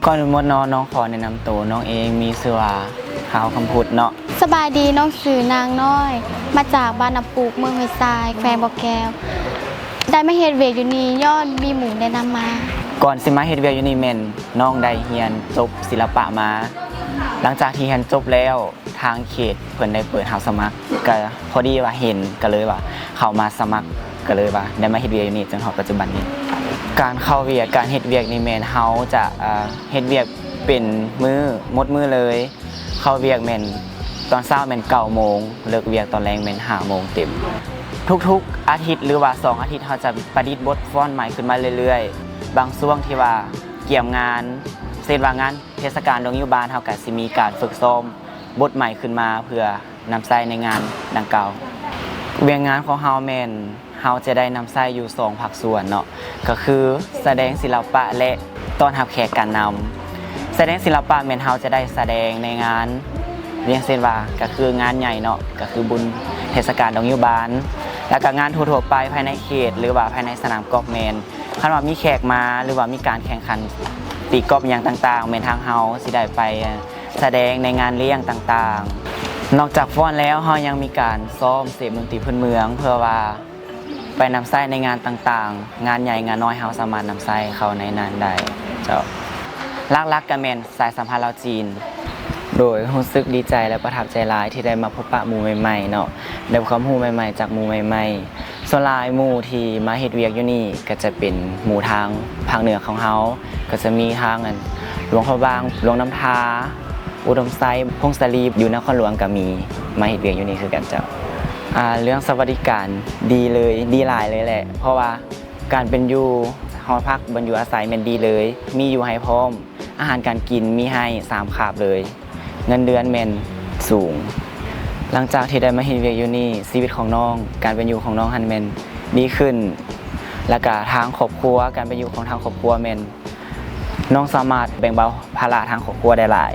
ກ່ອນອື່ນໝົດເນາະ ນ້ອງຂໍແນະນຳໂຕ ນ້ອງເອງມີຊື່ວ່າ ທ້າວຄຳພຸດເນາະ. ສະບາຍດີ ນ້ອງຊື່ນາງນ້ອຍ ມາຈາກບ້ານນ້ຳປຸກ ເມືອງຫ້ວຍຊາຍ ແຂວງບໍ່ແກ້ວ. ໄດ້ມາເຮັດວຽກຢູ່ນີ້ຍ້ອນມີໝູ່ແນະນຳມາ. ກ່ອນຊິມາເຮັດວຽກຢູ່ນີ້ແມ່ນນ້ອງໄດ້ຮຽນຈົບສິລະປະມາ. ຫຼັງຈາກທີ່ຮຽນຈົບແລ້ວ ທາງເຂດເພິ່ນໄດ້ເປີດຮັບສະໝັກ ກະພໍດີວ່າເຫັນ ກະເລີຍວ່າເຂົ້າມາສະໝັກ ກະເລີຍວ່າໄດ້ມາເຮັດວຽກຢູ່ນີ້ຈົນຮອດປັດຈຸບັນນີ້. ການເຂົ້າວຽກ ການເຮັດວຽກນີ້ແມ່ນເຮົາຈະ ເອ່ອ ເຮັດວຽກເປັນມື້ ໝົດມື້ເລີຍ. ເຂົ້າວຽກແມ່ນຕອນເຊົ້າແມ່ນເກົ້າໂມງ ເລີກວຽກຕອນແລງແມ່ນຫ້າໂມງເຕັມ. ທຸກໆອາທິດ ຫຼືວ່າສອງອາທິດ ເຮົາຈະປະດິດບົດຟ້ອນໃໝ່ຂຶ້ນມາເລື້ອຍໆ. ບາງຊ່ວງທີ່ວ່າກຽມງານ ເຊັ່ນວ່າງານເທດສະການດົງຍູ້ບ້ານ ເຮົາກະຊິມີການຝຶກຊ້ອມບົດໃໝ່ຂຶ້ນມາເພື່ອນຳໃຊ້ໃນງານດັ່ງກ່າວ. ວຽກງານຂອງເຮົາແມ່ນ ເຮົາຈະໄດ້ນຳໃຊ້ຢູ່ສອງພາກສ່ວນເນາະ ກະຄືສະແດງສິລະປະ ແລະ ຕ້ອນຮັບແຂກການນຳ. ສະແດງສິລະປະແມ່ນເຮົາຈະໄດ້ສະແດງໃນງານ ຢ່າງເຊັ່ນວ່າ ກະຄືງານໃຫຍ່ເນາະ ກະຄືບຸນເທດສະການດົງຍູ້ບ້ານ ແລ້ວກະງານທົ່ວໆໄປພາຍໃນເຂດ ຫຼືວ່າພາຍໃນສະໜາມກອບແມ່ນ ຄັນວ່າມີແຂກມາ ຫຼືວ່າມີການແຂ່ງຂັນຕີກອບຫຍັງຕ່າງໆ ແມ່ນທາງເຮົາຊິໄດ້ໄປ ສະແດງໃນງານລ້ຽງຕ່າງໆ. ນອກຈາກຟ້ອນແລ້ວ ເຮົາຍັງມີການຊ້ອມເສບດົນຕີພື້ນເມືອງ ເພື່ອວ່າໄປນຳໃຊ້ໃນງານຕ່າງໆ ງານໃຫຍ່ງານນ້ອຍ ເຮົາສາມາດນຳໃຊ້ເຂົ້າໃນນັ້ນໄດ້ເຈົ້າ. ຫຼັກໆກະແມ່ນສາຍສຳພັນລາວຈີນ. ໂດຍ ຮູ້ສຶກດີໃຈ ແລະ ປະທັບໃຈຫຼາຍທີ່ໄດ້ມາພົບປະໝູ່ໃໝ່ໆເນາະ ໄດ້ຄວາມຮູ້ໃໝ່ໆຈາກໝູ່ໃໝ່ໆ. ສ່ວນຫຼາຍໝູ່ທີ່ມາເຮັດວຽກຢູ່ນີ້ກະຈະເປັນໝູ່ທາງພາກເໜືອຂອງເຮົາ ກະຈະມີທາງ ອັນ ຫຼວງພະບາງ, ຫຼວງນ້ຳທາ, ອຸດົມໄຊ, ຜົ້ງສາລີ ຢູ່ນະຄອນຫຼວງກະມີມາເຮັດວຽກຢູ່ນີ້ຄືກັນເຈົ້າ. ອາ ເລື່ອງສະຫວັດດີການດີເລີຍ ດີຫຼາຍເລີຍແຫຼະ ເພາະວ່າການເປັນຢູ່ ຫໍພັກ ບ່ອນຢູ່ອາໄສແມ່ນດີເລີຍ ມີຢູ່ໃຫ້ພ້ອມ ອາຫານການກິນມີໃຫ້ສາມຄາບເລີຍ. ເງິນເດືອນແມ່ນສູງ. ຫຼັງຈາກທີ່ໄດ້ມາເຮັດວຽກຢູ່ນີ້ ຊີວິດຂອງນ້ອງ ການເປັນຢູ່ຂອງນ້ອງຫັ້ນແມ່ນດີຂຶ້ນ ແລ້ວກະທາງຄອບຄົວ ການເປັນຢູ່ຂອງທາງຄອບຄົວແມ່ນ ນ້ອງສາມາດແບ່ງເບົາພາລະທາງຄອບຄົວໄດ້ຫຼາຍ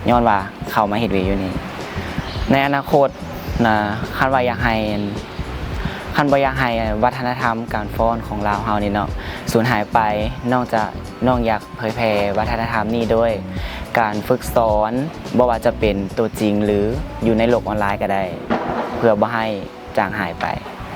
ຍ້ອນວ່າເຂົ້າມາເຮັດວຽກຢູ່ນີ້. ໃນອະນາຄົດນະ ຄັນວ່າຢາກໃຫ້ ຄັນບໍ່ຢາກໃຫ້ວັດທະນະທຳການຟ້ອນຂອງລາວເຮົານີ້ເນາະ ສູນຫາຍໄປ ນ້ອງຈະ ນ້ອງຢາກ ເຜີຍແຜ່ວັດທະນະທຳນີ້ໂດຍການຝຶກສອນ ບໍ່ວ່າຈະເປັນໂຕຈິງ ຫຼື ຢູ່ໃນໂລກອອນລາຍກະໄດ້ ເພື່ອບໍ່ໃຫ້ຈາງຫາຍໄປ.